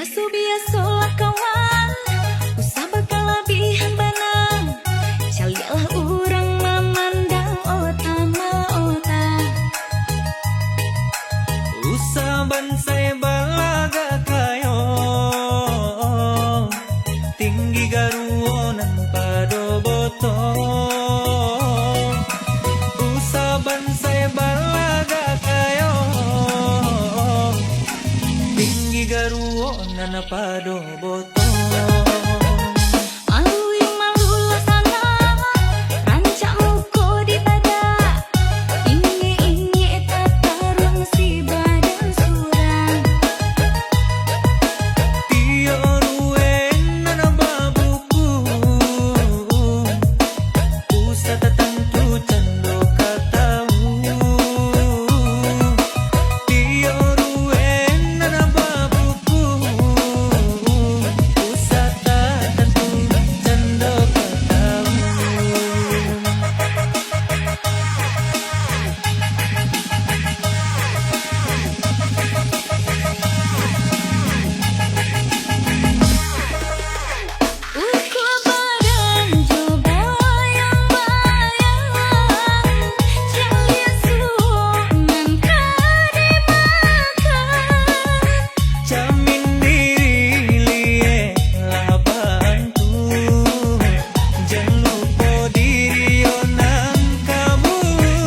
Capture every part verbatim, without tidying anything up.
Biaso-biasolah kawan, usah bakalabihan bana. Caliaklah urang mamandang ota maota. Usah bansai balagak kayo, tinggi garuo nan pado botong. Usah bansai balagak kayo, tinggi garuo nan pado botong. Malu yo malu lah sana, rancak muko dibadak. Ingek-ingek tataruang si badan surang. Tiok rueh nan babuku, usah tatantu cando ka tau. Tiok rueh nan babuku, usah tatantu cando ka tau. Ukua badan jo bayang-bayang, caliak suok nan ka dimakan. Camin diri liek lah bantu, jan lupo diri yo nan ka buruak.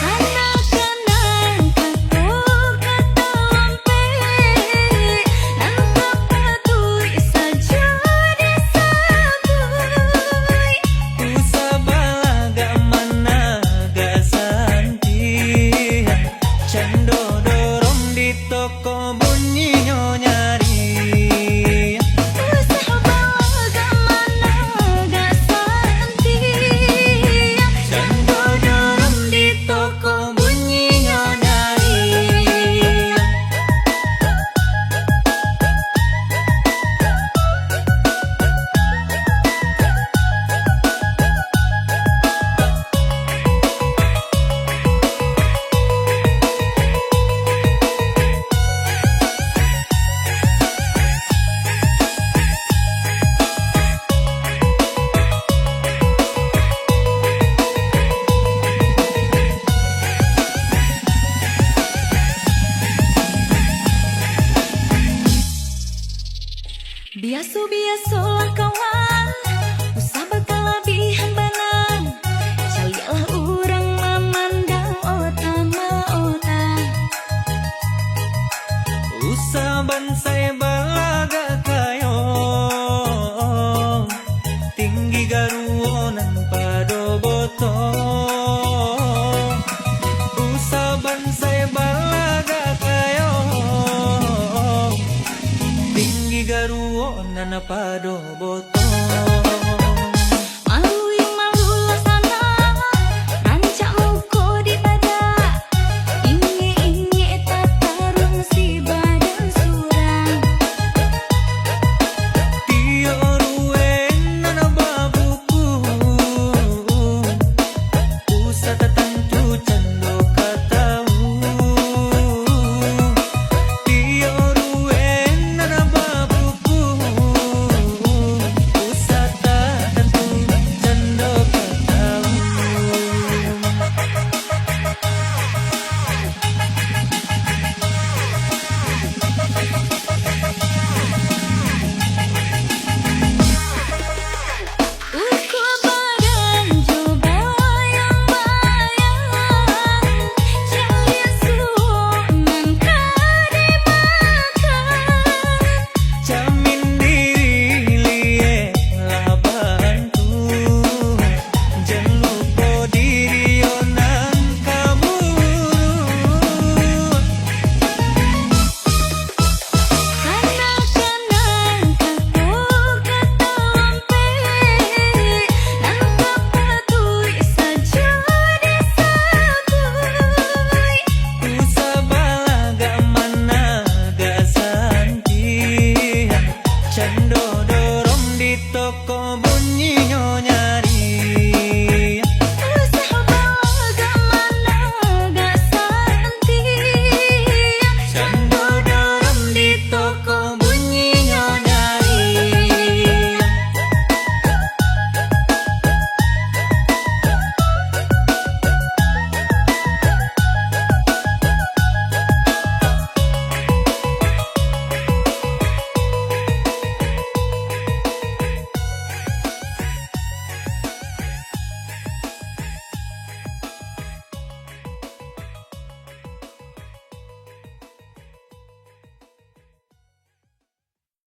Kanak-kanak kato-kato ampek, nan tapatuik sajo disabuik. Usah balagak managak santi, cando dorong di toko bunyinyo nyari. Usah balagak managak santi, cando dorong di toko bunyinyo nyari. Biaso-biasolah kawan, usah bakalabihan bana. Caliaklah urang mamandang ota maota. Usah bansai balagak kayo, tinggi garuo nan pado botong. Usah bansai balagak kayo, tinggi garuo nan pado botong.